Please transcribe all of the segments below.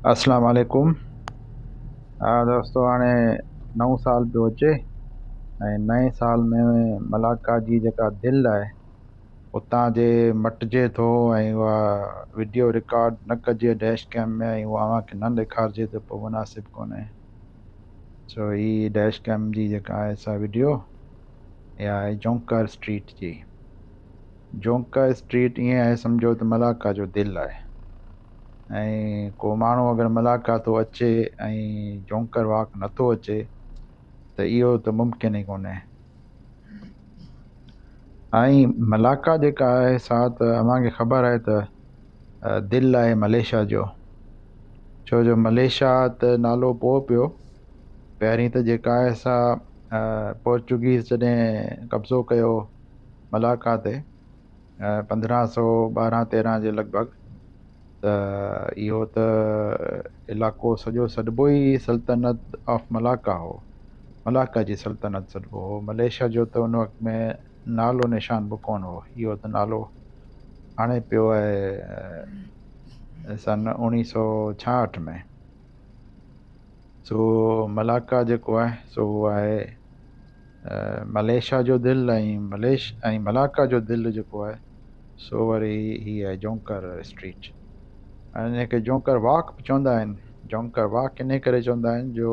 اسلام عليڪم. ها دوستو، هاڻي نئون سال پيو اچي ۽ نئين سال ۾ ملاڪا جي جيڪا دل آهي اتان جي مٽجي ٿو ۽ اها وڊيو رڪارڊ نه ڪجي ڊيش ڪيم ۾ ۽ اها اوهان کي نه ڏيکارجي ته پوء مناسب ڪونهي. سو هي ڊيش ڪيم جي جيڪا آهي سا وڊيو اها آهي جونڪر اسٽريٽ جي. جونڪر اسٽريٽ ائين آهي سمجهو ته ملاڪا جو دل آهي. ۽ ڪو ماڻهو اگر ملاڪا ٿو اچي ۽ جونڪر واڪ نٿو اچي ته اهو ته ممڪن ئي ڪونهي. ۽ ملاڪا جيڪا آهي سا ته اوهان کي خبر آهي ته دل آهي ملائيشيا جو، ڇو جو ملائيشيا ته نالو پوء پيو، پهرين ته جيڪا آهي سا پورچوگيز جڏهن قبضو ڪيو ملاڪا تي 1512 13 جي لڳ ڀڳ ته اهو ته علائقو سڄو سڏبو ئي سلطنت آف ملاڪا هو، ملاڪا جي سلطنت سڏبو هو. ملائيشيا جو ته ان وقت ۾ نالو نشان به ڪونه هو. اهو ته نالو هاڻي پيو آهي سن 1966 ۾. سو ملاڪا جيڪو آهي سو اهو آهي ملائيشيا جو دل ۽ مليش ۽ ملاڪا جو دل جيڪو آهي سو وري هي آهي جونڪر اسٽريٽ ۽ ان کي جونڪر واڪ به چوندا آهن. جونڪر واڪ انهي ڪري چوندا آهن جو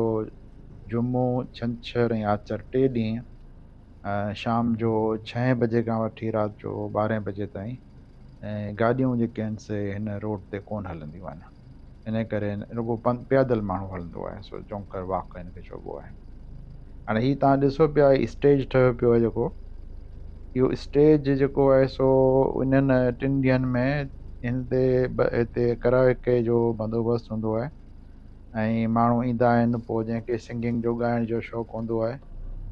جمعو، ڇنڇر ۽ آچر ٽي ڏينهن شام جو ڇهين بجي کان وٺي رات جو ٻارهين بجي تائين گاڏيون جيڪي آهن سي هن روڊ تي ڪونه هلنديون آهن. انهي ڪري رڳو پنڌ پيادل ماڻهو هلندو آهي سو جونڪر واڪ هن کي چئبو آهي. هاڻي هي توهان ڏسو پيا هي اسٽيج ٺهيو پيو آهي جيڪو اهو اسٽيج جيڪو آهي سو انهن ٽن ڏينهن ۾ هن تي هتي ڪراوڪي جو بندوبست هوندو آهي ۽ ماڻهو ايندا آهن پوء جنهن کي سنگنگ جو ڳائڻ جو شوق هوندو آهي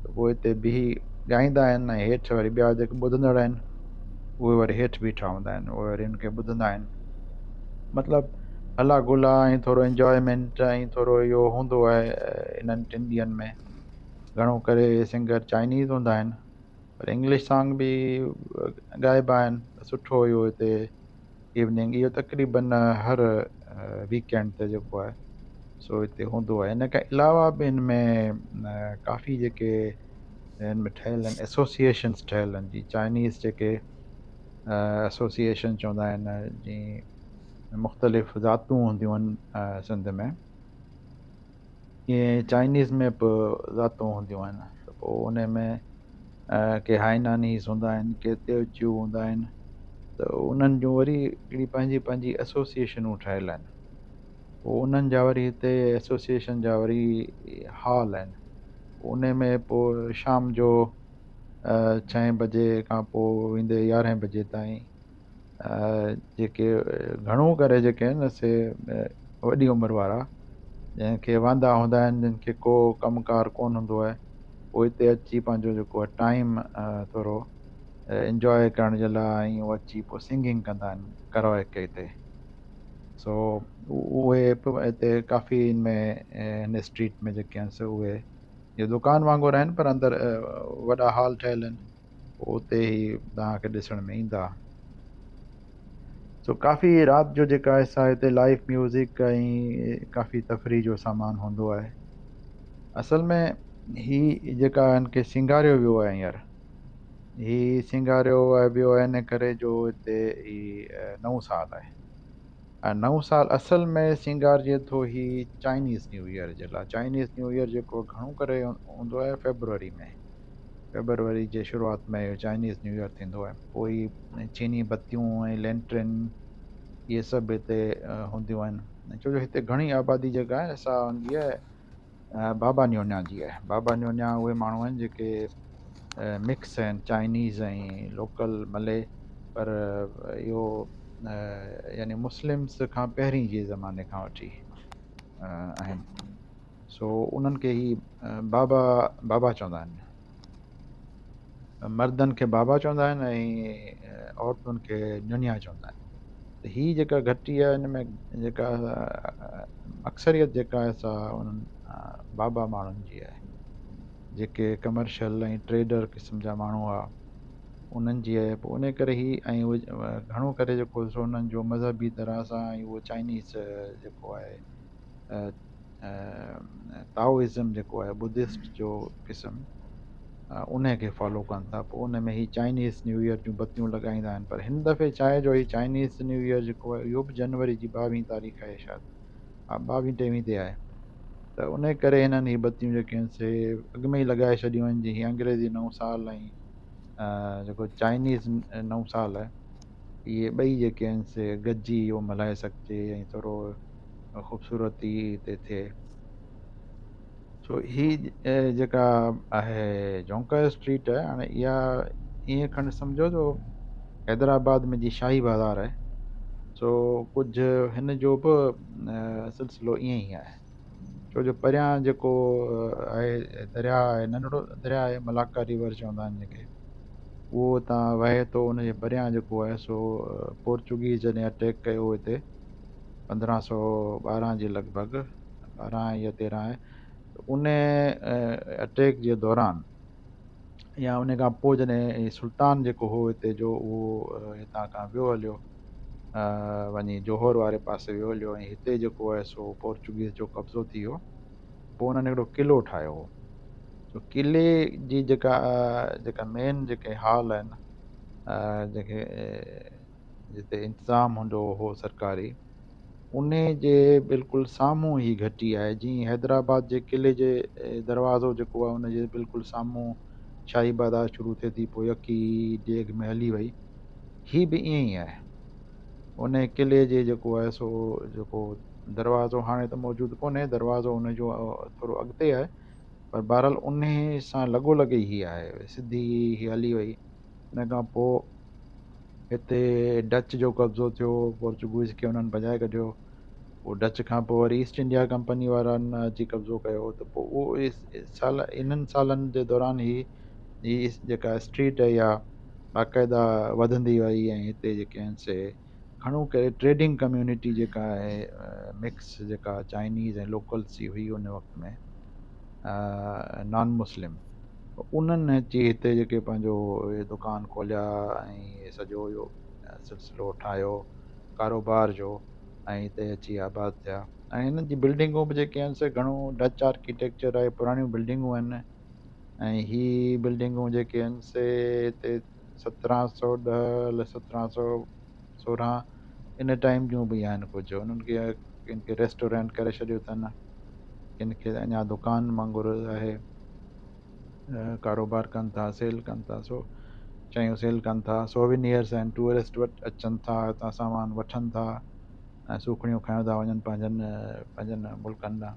ته پوء هتي بيهي ڳائيندا آهن ۽ هيٺ وري ٻيا جيڪي ٻڌندڙ آهن اهي وري هيٺ بيٺا هوندا آهن اهي وري ان کي ٻڌندا آهن. مطلب هلا گلا ۽ ٿورو انجوائمينٽ ۽ ٿورو اهو هوندو آهي انهن ٽن ڏينهن ۾ گهڻو ڪري سنگر چائنيز هوندا آهن پر انگلش سانگ به ڳائبا آهن سٺو اهو هتي ايوننگ اهو تقريبن هر ويڪينڊ تي جيڪو آهي سو هتي هوندو آهي ان کان علاوه به ان ۾ ڪافي جيڪي هن ۾ ٺهيل آهن ايسوسيئيشنس ٺهيل آهن جي چائنيز جيڪي ايسوسيئيشن چوندا آهن جي مختلف ذاتون هونديون آهن سنڌ ۾ ائين چائنيز ۾ به ذاتون هونديون آهن ته پوء ان ۾ ڪي هائنانيز هوندا آهن ڪي تيوچيو هوندا آهن ته انهن جون وري هڪڙي پنهنجي پنهنجي ايسوسيئيشنون ٺهيل آهن پوء انهن جا وري هتي ايسوسيئيشن جا وري هال آهن ان ۾ پوء شام جو ڇهين بجي کان پوء ويندي يارهين بجي تائين جيڪي گهڻو ڪري جيڪي آهن سي وڏي عمر وارا جنهن کي واندا هوندا آهن جن کي ڪو ڪم ڪار ڪونه هوندو آهي اهي هتي اچي پنهنجو جيڪو آهي ٽائيم ٿورو انجواء ڪرڻ جي لاء ۽ اهي اچي پوء سنگنگ ڪندا آهن ڪراوڪي تي. سو اهي به هتي ڪافي ان ۾ هن اسٽريٽ ۾ جيڪي آهن سو اهي اهي دڪان وانگر آهن پر اندر وڏا هال ٺهيل آهن پوء اتي هي توهان کي ڏسڻ ۾ ايندا. سو ڪافي رات جو جيڪا آهي سا هتي لائيو ميوزڪ ۽ ڪافي تفريح جو سامان هوندو آهي. اصل ۾ هي جيڪا هن کي سينگاريو ويو آهي هينئر هي سينگاريو ويو آهي ان ڪري جو هتي هي نئون سال آهي ۽ نئون سال اصل ۾ سينگارجي ٿو هي چائنيز نيو ايئر جي لاء. چائنيز نيو ايئر جيڪو گهڻو ڪري هوندو آهي فيبروري ۾ فيبروري جي شروعات ۾ اهو چائنيز نيو ايئر ٿيندو آهي. پوء هي چيني بتيون ۽ لينٽرن اهي سڀ هتي هونديون آهن ڇو جو هتي گهڻي آبادي جيڪا آهي سا هوندي آهي بابا نيونيا جي آهي. بابا نيونيا اهي ماڻهو آهن جيڪي مڪس آهن چائنيز ۽ لوڪل ملي پر اهو يعني مسلمس کان پهرين جي زماني کان وٺي آهن سو انهن کي هي بابا بابا چوندا آهن. مردن کي بابا چوندا آهن ۽ عورتن کي نيونيا چوندا آهن ته هي جيڪا گهٽي آهي ان ۾ جيڪا اڪثريت جيڪا آهي سا انهن بابا ماڻهن جي آهي جيڪي ڪمرشل ۽ ٽريڊر قسم جا ماڻهو هئا انهن جي آهي پوء ان ڪري هي ۽ گهڻو ڪري جيڪو سو انهن جو مذهبي طرح سان ۽ اهو چائنيز جيڪو آهي تائوازم جيڪو آهي ٻڌسٽ جو قسم ان کي فالو ڪن ٿا. پوء ان ۾ هي چائنيز نيو ايئر جون بتيون لڳائيندا آهن. پر هن دفعي ڇا آهي جو هي چائنيز نيو ايئر جيڪو آهي اهو به جنوري جي 22 تاريخ آهي شايد، ها 22 23 تي آهي، ته ان ڪري هنن هي بتيون جيڪي آهن سي اڳ ۾ ئي لڳائي ڇڏيون آهن، جيئن هي انگريزي نئون سال ۽ جيڪو چائنيز نئون سال آهي اهي ٻئي جيڪي آهن سي گڏجي اهو ملهائي سگهجي ۽ ٿورو خوبصورتي هتي ٿئي. سو هي جيڪا آهي جونڪر اسٽريٽ آهي، هاڻي اها ائين کڻي سمجهو جو حيدرآباد ۾ جي شاهي بازار آهي، سو ڪجهه هن جو به سلسلو ائين ئي آهي. ڇو جو پريان جيڪو آهي درياء آهي، ننڍڙو درياء آهي، ملاڪا ريور چوندا آهن جيڪي، اهو اتان وهي ٿو. ان جي پريان جيڪو آهي سو پورچوگيز جڏهن اٽيڪ ڪيو هتي 1512 جي لڳ ڀڳ، 12 يا 13 آهي، ته ان اٽيڪ جي دوران يا ان کان پوء جڏهن سلطان جيڪو هو هتي جو، اهو هتان کان ويو هليو وڃي جوهور واري پاسي ويو هليو ۽ هتي جيڪو آهي سو پورچوگيز جو قبضو ٿي ويو. پوء انهن هڪڙو قلعو ٺاهيو هو. سو قلعي جي جيڪا مين جيڪي هال آهن، جيڪي جتي انتظام هوندو هو سرڪاري، انهي جي بلڪل سامهون هي گهٽي آهي. جيئن حيدرآباد جي قلعي جي دروازو جيڪو آهي ان جي بلڪل سامهون شاهي بازار شروع ٿئي ٿي، پوء يڪي ڊيگهه ۾ هلي وئي، هي به ائين ئي آهي. انهي قلعي جي جيڪو آهي سو جيڪو دروازو هاڻي ته موجود ڪونهي، دروازو ان جو ٿورو اڳتي آهي، پر بهرحال انهي سان لڳو لڳ ئي هي آهي، سڌي هي هلي وئي. ان کان پوء هتي ڊچ جو قبضو ٿيو، پورچوگيز کي انهن ڀڄائي ڪڍيو. پوء ڊچ کان پوء وري ايسٽ انڊيا ڪمپني وارن اچي قبضو ڪيو. ته پوء اهو سال انهن سالن جي دوران هي جيڪا اسٽريٽ آهي اها باقاعده وڌندي وئي ۽ هتي جيڪي آهن سي گهڻو ڪري ٽريڊنگ ڪميونٽي جيڪا آهي مڪس جيڪا چائنيز ۽ لوڪلس جي هئي ان وقت ۾ نان مسلم، انهن اچي هتي جيڪي پنهنجو اهي دڪان کوليا ۽ سڄو اهو سلسلو ٺاهيو ڪاروبار جو ۽ هتي اچي آباد ٿيا. ۽ هنن جي بلڊنگون به جيڪي آهن سي گهڻو ڊچ آرڪيٽيڪچر آهي، پراڻيون بلڊنگون آهن. ۽ هي بلڊنگون جيڪي آهن سي هتي 1710 الائي 1716 ان ٽائيم جون به آهن ڪجهه. انهن کي ڪن کي ريسٽورينٽ ڪري ڇڏيو اٿن، ڪن کي اڃا دڪان وانگر آهي، ڪاروبار ڪن ٿا، سيل ڪن ٿا، سو شيون سيل ڪن ٿا، سووينيئرس آهن، ٽوئرسٽ وٽ اچن ٿا، هتان سامان وٺن ٿا ۽ سوکڙيون کڻيو ٿا وڃن پنهنجن پنهنجن ملڪن ڏانهن.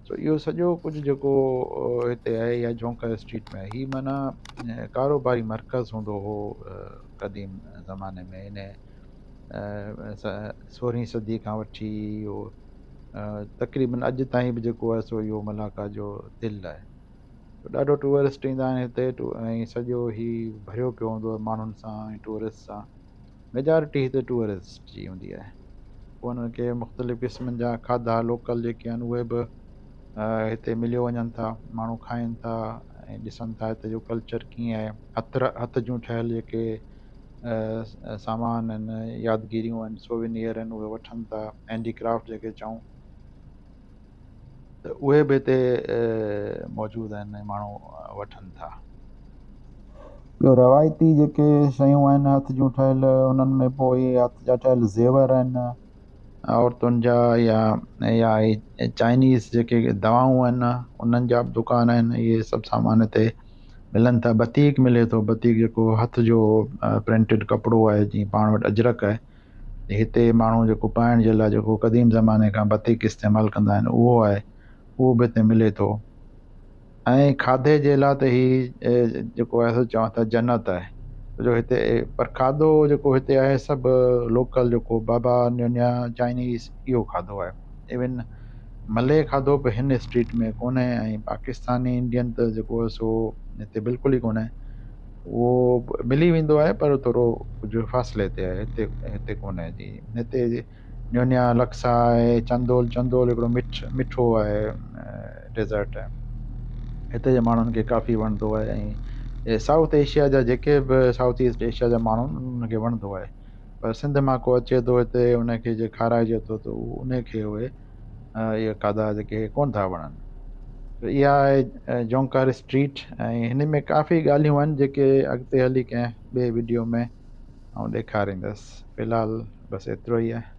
سو اهو سڄو ڪجهه جيڪو هتي آهي يا جونڪر اسٽريٽ ۾ هي معنيٰ ڪاروباري مرڪز هوندو هو قديم زماني ۾، ان سورهين صدي کان وٺي اهو تقريبن اڄ تائين به جيڪو آهي سو اهو ملاڪا جو دل آهي. ڏاڍو ٽوئرسٽ ايندا آهن هتي ۽ سڄو هي ڀريو پيو هوندو آهي ماڻهن سان ۽ ٽوئرسٽ سان. ميجارٽي هتي ٽوئرسٽ جي هوندي آهي. پوء انهن کي مختلف قسمن جا کاڌا لوڪل جيڪي آهن اهي به هتي مليو وڃن ٿا، ماڻهو کائن ٿا ۽ ڏسن ٿا هتي جو ڪلچر ڪيئن آهي. هٿ جون ٺهيل جيڪي سامان آهن، يادگيريون آهن، سووينيئر آهن، اهي وٺن ٿا. هينڊي ڪرافٽ جيڪي چئون ته اهي به هتي موجود آهن ۽ ماڻهو وٺن ٿا. ٻيو روايتي جيڪي شيون آهن هٿ جون ٺهيل، انهن ۾ پوء اهي هٿ جا ٺهيل زيور آهن عورتن جا، يا چائنيز جيڪي دوائون آهن انهن جا به دڪان آهن. اهي سڀ سامان هتي ملن ٿا. بتيڪ ملي ٿو، بتيڪ جيڪو هٿ جو پرنٽيڊ ڪپڙو آهي، جيئن پاڻ وٽ اجرڪ آهي، هتي ماڻهو جيڪو پائڻ جي لاء جيڪو قديم زماني کان بتيڪ استعمال ڪندا آهن اهو آهي، اهو به هتي ملي ٿو. ۽ کاڌي جي لاء ته هي جيڪو آهي سو چوان ٿا جنت آهي جو هتي. پر کاڌو جيڪو هتي آهي سڀ لوڪل جيڪو بابا نيونيا چائنيز اهو کاڌو آهي. ايون ملئي کاڌو به هن اسٽريٽ ۾ ڪونهي ۽ پاڪستاني انڊين ته جيڪو آهي سو هتي بلڪل ئي ڪونهي. اهو ملي ويندو آهي پر ٿورو ڪجهه فاصلي تي آهي، هتي ڪونهي. جي هتي نيونيا لڪسا آهي، چندول، چندول هڪڙو مٺو آهي ڊيزرٽ، هتي جي ماڻهن کي ڪافي وڻندو آهي ۽ سائوٿ ايشيا جا جيڪي به سائوٿ ايسٽ ايشيا جا ماڻهو آهن انهن کي وڻندو آهي. پر سنڌ مان ڪو اچي ٿو هتي ان کي جي کارائجي ٿو ته ان کي اهي اهي کاڌا جيڪي ڪونه ٿا وڻن. ته اها آهي جونڪار اسٽريٽ ۽ هن ۾ ڪافي ڳالهيون آهن جيڪي اڳتي هلي ڪنهن ٻئي وڊيو ۾ آئون ڏيکاريندس. في الحال بس ايترو ئي آهي.